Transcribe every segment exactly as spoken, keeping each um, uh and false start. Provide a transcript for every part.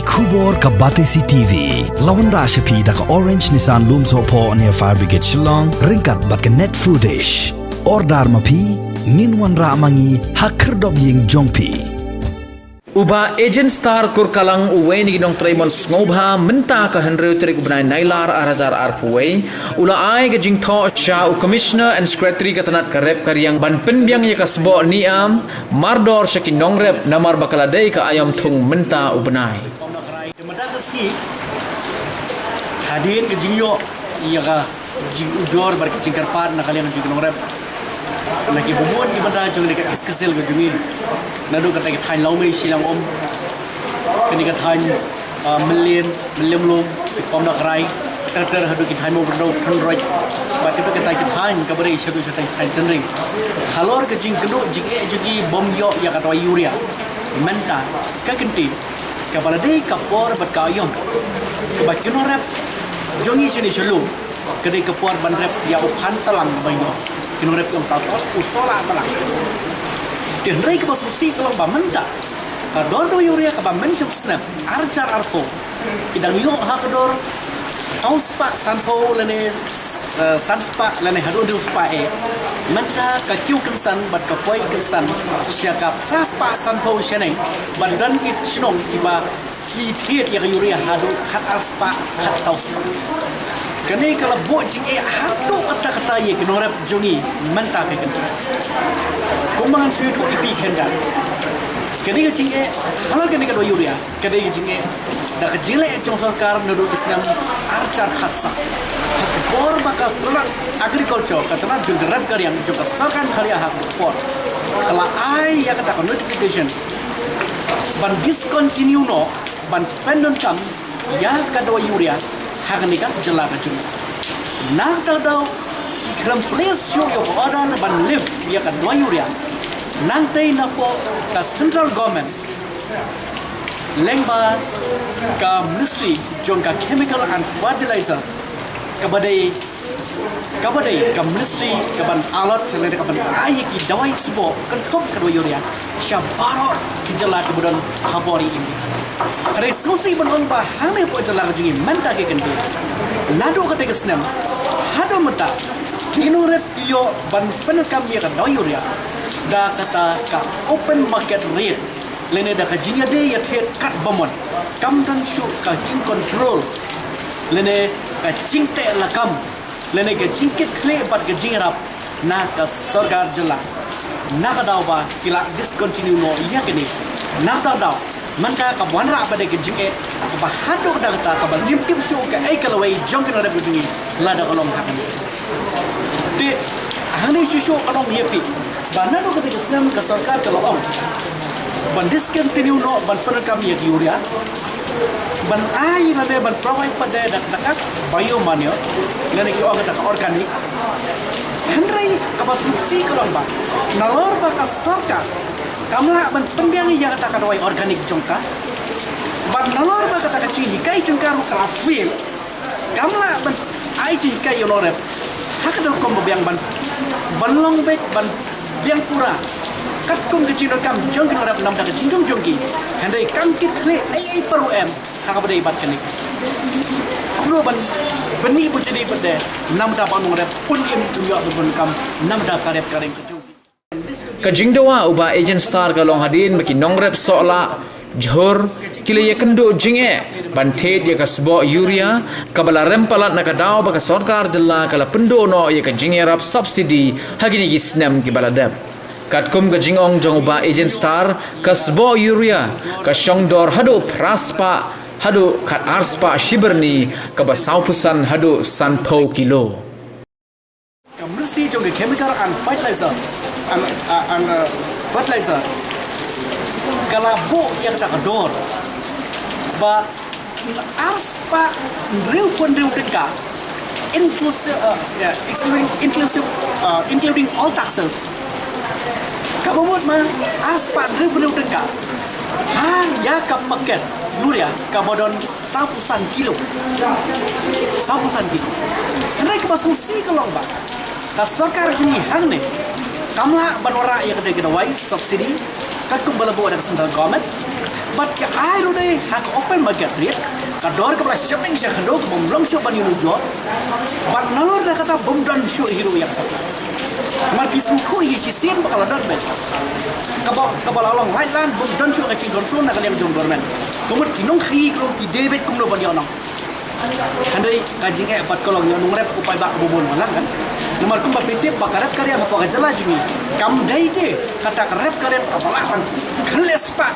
Khubor ka Batesi T V. La wanrah sha phi da ka Orange Nissan Lumsohphoh near Fire Brigade Shillong, ryngkat bad ka Net Foodish. Order ma phi, ngin wanrah ma ngi ha khyrdop ïing jong phi. U Bah Agent Star Kurkalang, uwei na ki nongtrei mon sngewbha mynta ka hynriew tarik u bnai Nailar ar hajar arphew wei, u la ai ka jingthoh sha u Commissioner and Secretary ka tnat ka rep ka riang ban pynbiang ïa ka sboh niam mardor sha ki nongrep namar ba ka la dei ka aïom thung mynta u bnai. Te mynta ka sngi, hadien ka jingïoh ïa ka jingujor bad ka jingkyrpad na ka liang jong ki nongrep na ki bun ki bynta jong kane ka East Khasi Hills ka jong ngi, naduh kata ka thaiñ Lawmei Shillong, um, kane ka thaiñ, ah, Mylliem, Mylliem Lum, ka Pamdakrai, ter ter haduh ki thaiñ Mawryndot, Pynroi, bad kata kata ki thaiñ kaba dei shaduh shatai thaiñ Tynring. Halor ka jingkynduh jingeh jong ki bym ïoh ïa ka dawai urea, mynta ka kyntien kaba la dei ka por bad ka aïom kaba ki nongrep jong ngi shane sha Lum, ka dei ka por ban rep ïa u phan tlang ba ïoh ki nongrep jong ta, u sohlah tlang. Te hynrei kaba sngewsih ka long ba mynta ka dor dawai urea kaba mynshwa snem ar hajar arphew ki dang ïoh ha ka dor saw spah sanphew lane, eh, san spah lane haduh hynriew spah eh. Mynta ka kiew kynsan bad ka poi kynsan sha ka phra spah sanphew shane, bad don ki shnong kiba ki thied ïa ka urea haduh khat ar spah, khat saw spah. Kane ka la buh jingeh haduh katta katta ïa ki nongrep jong ngi mynta ka kyntien. Kumba ngan shu ïathuh ïa phi khyndiat, kane ka jingeh halor kane ka dawai urea ka dei ka jingeh da ka jingleh jong sorkar naduh ka snem ar hajar khatsaw. Ha ka por ba ka tnat agriculture, ka tnat jong ka rep ka riang jong ka sorkar Meghalaya ha ka por ka la ai ïa kata ka notification ban discontinue noh, ban pyndonkam ïa ka dawai urea ha kane ka jylla ka jong ngi. Na kata ka daw ki khlem pynlong shuh ïa ka order ban lift ïa ka dawai urea. Nangtei napoh ka central government lyngba ka Ministry jong ka Chemical and Fertilizer, kaba dei kaba dei ka Ministry kaban allot lane kaban ai ki dawai sboh, kan khop ka dawai urea sha baroh ki jylla kiba don ha bor ïa India. Ka dei sngewsih ban ong ba hangne hapoh jylla ka jong ngi mynta ka kyntien, naduh katei ka snem haduh mynta ki nongrep ki ïoh ban pyndonkam ïa ka dawai urea da kata ka open market rate lane da ka jingïadei ïathied katba mon. Kam don shuh ka jingcontrol lane ka jingteh lakam lane ka jingkitkhlieh bad ka jingïarap na ka sorkar jylla. Na ka daw ba ki la discontinue noh ïa kane, na ka daw mynta ka wanrah ba dei ka jingeh kaba haduh da kata kaba ngim tip shuh kaei ka lawei jong ki nongrep ka jong ngi lada ka long ha kane. Te hangne shuh shuh ka long ïa phi ba naduh katei ka snem ka sorkar ka la ong ban discontinue noh ban pyndonkam ïa ka urea, ban ai lane ban provide pat da ka bio manure lane ki ong kata ka organic. Hynrei kaba sngewsih ka long ba nalor ba ka sorkar kam lah ban pynbiang ïa kata ka dawai organic jong ka, bad nalor ba kata ka jinghikai jong ka ruh ka la fail, kam lah ban ai jinghikai ïa u nongrep ha ka rukom ba biang ban, ban long beit ban biang pura katkum ka jingdonkam jong ki nongrep namar ka jingdum jong ki. Hynrei kam kit khlieh ei ei pat ruh em ha kaba dei bad kane. Kumno ban bynta bujli pat de namar ba u nongrep un im u ïoh ban kam namar ka rep ka reng ka jong ki. Ka jingdawa u Bah Agent Star ka long hadien ba ki nongrep Sohlah, Jhur ki la ïakynduh jingeh ban thied ïa ka sboh urea kaba la rem palat na ka daw ba ka sorkar jylla ka la pynduh noh ïa ka jingïarap subsidy ha kine ki snem kiba la dep. Katkum ka jingong jong u Bah Agent Star, ka sboh urea ka shong dor haduh phra spah haduh khat ar spah shi byrni, kaba sawphew san haduh sanphew kilo. Ka Ministry jong ka Chemical and Fertilizer, and, uh, and, uh, Fertilizer ka la buh ïa kata ka dor ba ar spah hynriewphew hynriew tyngka, inclusive, uh, yeah, excluding, inclusive, uh, including all taxes. Kaba mut ma ar spah hynriewphew hynriew tyngka ha ïa ka paket urea kaba don sawphew san kilo. Sawphew san kilo. Hynrei kaba sngewsih ka long ba ka sorkar jong ngi hangne kam lah ban wanrah ïa kata ka dawai subsidy katkum ba la buh da ka central government. Bad ka ai ruh dei ha ka open market rate, ka dor kaba la sheptieng sha khyndew kaba ym long shuh ban ïoh ïoh. Bad nalor da kata bym don shuh hi ruh ïa ka sorkar. Namar phi sngewthuh hi shisien ba ka la don beit, kaba, kaba la long lait lan bym don shuh ka jingcontrol na ka liang jong government. Ka mut ki nongkhaïi ka long ki dei beit kumno ban ïoh nong. Hynrei ka jingeh bad ka long ïa u nongrep u paidbah uba bun balang kan. Namar kumba phi tip ba ka rep ka riang hapoh ka jylla jong ngi kam dei te kata ka rep ka riang kaba lah ban khylleh spah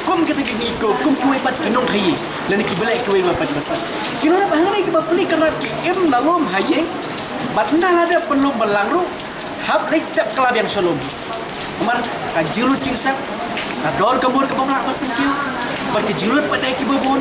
kum kita ki ngi ko, kum kiwei pat ki nongkhaïi lane kiba leh kiwei pat ki business. Ki nongrep hangne kiba pynleit ka rat ki im na lum ha ïing bad ynda la dep pynlum balang ruh hap leit tep khlabiang sha lum. Namar ka jinglut jingsep, ka dor ka mur kaba mlak bad pynkiew, bad ka jinglut pat de kiba bun,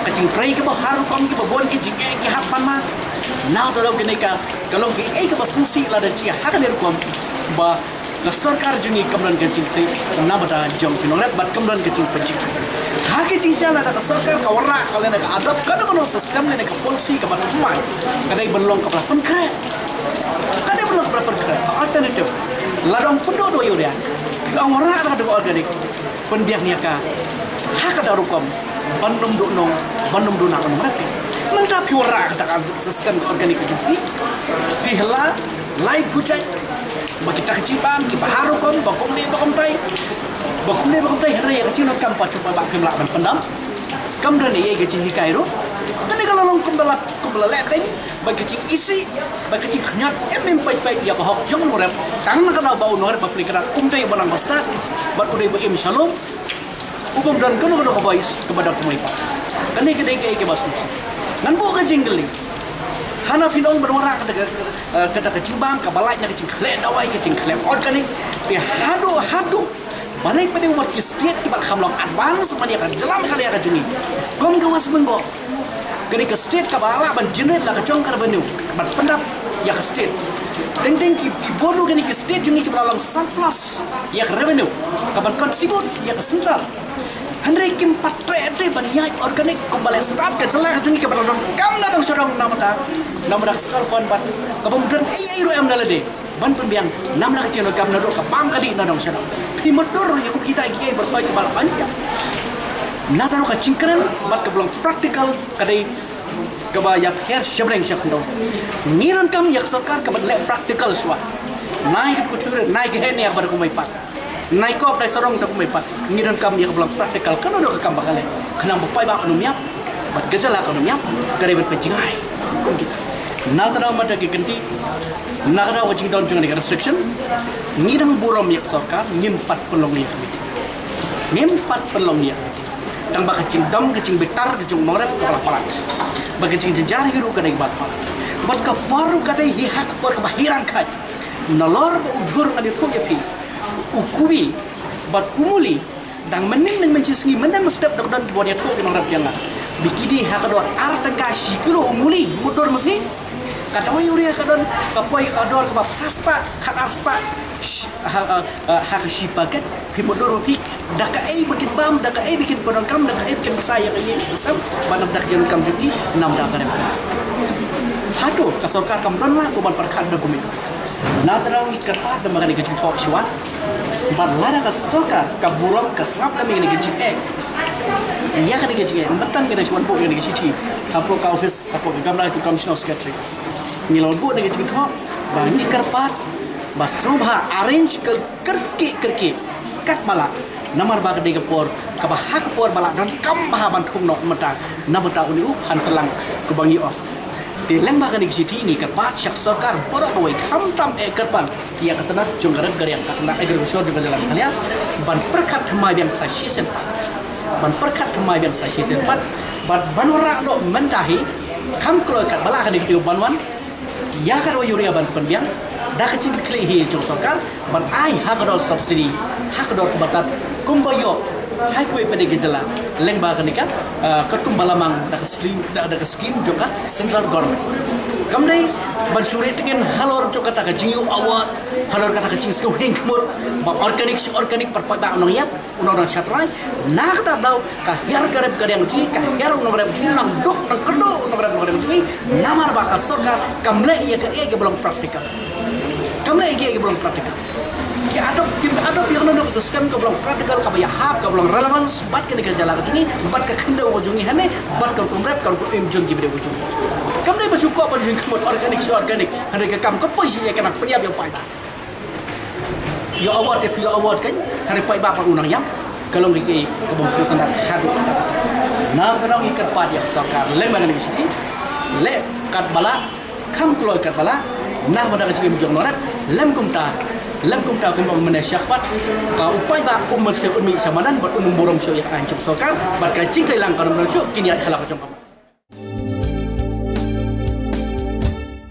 ka jingtrei kaba har rukom kiba bun, ka jingeh ki hap ban ma. Nangta ruh kane ka, ka long kaei kaba sngewsih lada jia ha kane rukom ba ka sorkar jong ngi kam don ka jingtrei na bynta jong ki nongrep bad kam don ka jingpynjah. Ha ka jingjia lada ka sorkar ka wanrah ka lane ka adopt kano kano system lane ka policy kaba thymmai, ka dei ban long kaba la pynkhreh. Ka dei ban long kaba la pynkhreh, ka alternative. Lada ong pynduh duh ïa u riang, ka ong wanrah da ka organic, pynbiang ïa ka ha kata rukom ban ym duh nong, ban ym duh na u nongrep. Mynta phi wanrah kata ka system ka organic ka jong phi, phi la lai pujai ba kita ka jingbam kiba har rukom, ba kumne ba kumtai, ba kumne ba kumtai, hynrei ïa ka jingdonkam pat shu paidbah phim lah ban pyndam. Kam don ei ei ka jinghikai ruh. Kane ka la long kumba la, kumba la leh beiñ bad ka jingisih bad ka jingkhñiot em em peit peit ïa ka hok jong u nongrep. Tang na ka daw ba u nongrep ba pynleit ka rat um dei ba nang ba stad bad u dei ba im sha lum, u bym don kano kano ka voice kaba da kumne pat. Kane ka dei kaei kaba sngewsih. Ngan buh ka jingkylli, hana phi nong ban wanrah kata ka, eh, kata ka jingbam kaba lait na ka jingkhleh dawai, ka jingkhleh organic. Te haduh, haduh balei pat de wat ki state kiba kham long advance ban ïa ka jylla Meghalaya ka jong ngi, kum ka West Bengal, kane ka state kaba lah ban generate la ka jong ka revenue ban pyndap ïa ka state. Teng teng ki, ki bun ruh kine ki state jong ngi kiba la long surplus ïa ka revenue kaban contribute ïa ka central. Hynrei kim pat treh te ban ïaid organic kumba leh stad ka jylla ka jong ngi kaba la donkam na dong sha dong namar da, namar da ka central fund bad ka bym don ei ei ruh em na lade ban pynbiang namar da ka jingdonkam naduh ka bam ka dih na dong sha dong. Phi mutdur ïa kum kita kiei baroh kiba la ban jia. Nangta ruh ka jingkren bad kaba long practical ka dei kaba ïapher shemreng sha khyndew. Ngi donkam ïa ka sorkar kaba leh practical shuwa. Nai ka puthure, nai ka heh ne ïa kaba da kumwei pat. Nai kop dai sarong da kumwei pat. Ngi donkam ïa kaba long practical kano kano ka kam ba ka leh, khnang ba paidbah kan ym ïap bad ka jylla kan ym ïap. Ka dei ban pynjngai. Nangta ruh mynta ki kynti, nangta ruh ka jingdon jong ka restriction. Ngi dang burom ïa ka sorkar, ngim pat pynlong ïa ka meeting. Ngim pat pynlong ïa ka meeting. Tang ba ka jingdom, ka jingbitar ka jong u nongrep kaba la palat, bad ka jingjynjar hi ruh ka dei kaba la palat. Bad ka por ruh ka dei hi ha ka por kaba hi rangkhait. Nalor ba u jhur ngan ïathuh ïa phi, u kubi bad u muli dang mynnin, mynnin mynshisngi, mynnin mynstep da ka don kiba wan ïathuh ki nongrep ïa nga ba ki die ha ka dor ar tyngka shi kilo u muli. Mutdur ma phi? Ka dawai urea ka don, ka poi ka dor kaba phra spah, khat ar spah, sh-, ha, ha, ha, ha ka shi packet. Phi mutdur ma phi? Da kaei ba kin bam, da kaei ba kin pyndonkam, da kaei ba kin bsa ïa ka ïing ka sem, bad namar da ka jingdonkam jong ki, namar da ka rem. Hato ka sorkar kam don la kumban pyrkhat da kumne? Nangta ruh ngi kyrpad da ma kane ka jingthoh shuwa. Bad lada ka sorkar ka burom, ka sngap da ma kane ka jingeh, ïa kane ka jingeh, mynta ngi dang shu wan buh ïa kane ka shithi hapoh ka office, hapoh ka gamla jong u Commissioner Secretary. Ngi la wan buh ïa kane ka jingthoh ba ngi kyrpad ba sngewbha arrange ka kyrkieh kyrkieh katba lah, namar ba ka dei ka por kaba ha ka por ba lah donkam bha ban thung noh mynta na bynta une u phan tlang kaba ngi off. Te lyngba kane ka shithi ngi kyrpad sha ka sorkar baroh kawei, khamtam eh kyrpad ïa ka tnat jong ka rep ka riang, ka tnat agriculture jong ka jylla Meghalaya, ban pyrkhat thymmai biang sa shisien pat, ban pyrkhat thymmai biang sa shisien pat, bad ban wanrah noh mynta hi, kham kloi katba lah kane ka tnat ban wan ïa ka dawai urea ban pynbiang da ka jingkitkhlieh hi jong ka sorkar, ban ai ha ka dor subsidy, ha ka dor kaba tad, kumba ïoh ha kiwei pat de ki jylla lyngba kane ka, ah, katkum ba la mang da ka stream, da, da ka scheme jong ka central government. Kam dei ban shu rieh tngen halor jong kata ka jingïoh award, halor kata ka jingsngewheng khmut ba organic shi organic, pat pat ba nongïap u nongdon shatrai. Na kata daw ka hiar ka rep ka riang jong ngi, ka hiar u nongrep jong ngi, nang duk nang kyrduh u nongrep nongrep jong ngi, namar ba ka sorkar kam leh ïa kaei kaei ba long practical. Kam leh ïa kaei kaei ba long practical. Adopt, kim adopt ïa kano kano ka system kaba long practical, kaba ïahap, kaba long relevance bad kane ka jylla ka jong ngi, bad ka khyndew ka jong ngi hangne, bad ka rukom rep, ka rukom im jong ki briew ka jong ngi. Kam dei ba shu kwah ban jingkhmut organic, shu organic, hynrei ka kam ka poi sha ïa ka nang pynïap ïa u paidbah. Ïa award, ïa award kan, hynrei paidbah pat u nang ïap. Ka long ka, ka bym sngewtynnat haduh katta. Namar kata ngi kyrpad ïa ka sorkar lem bad kane ka city, leh katba lah, kham kloi katba lah, na ka bynta ka jingim jong u nongrep, lem kumta, lem kumta kumba u mynne shakhmat, ka u paidbah um mynsiem un mih sha madan bad un ym burom shuh ïa ka aiñ jong ka sorkar, bad ka jingtreilang kan ym burom shuh, kin ïaid halor ka jong ka.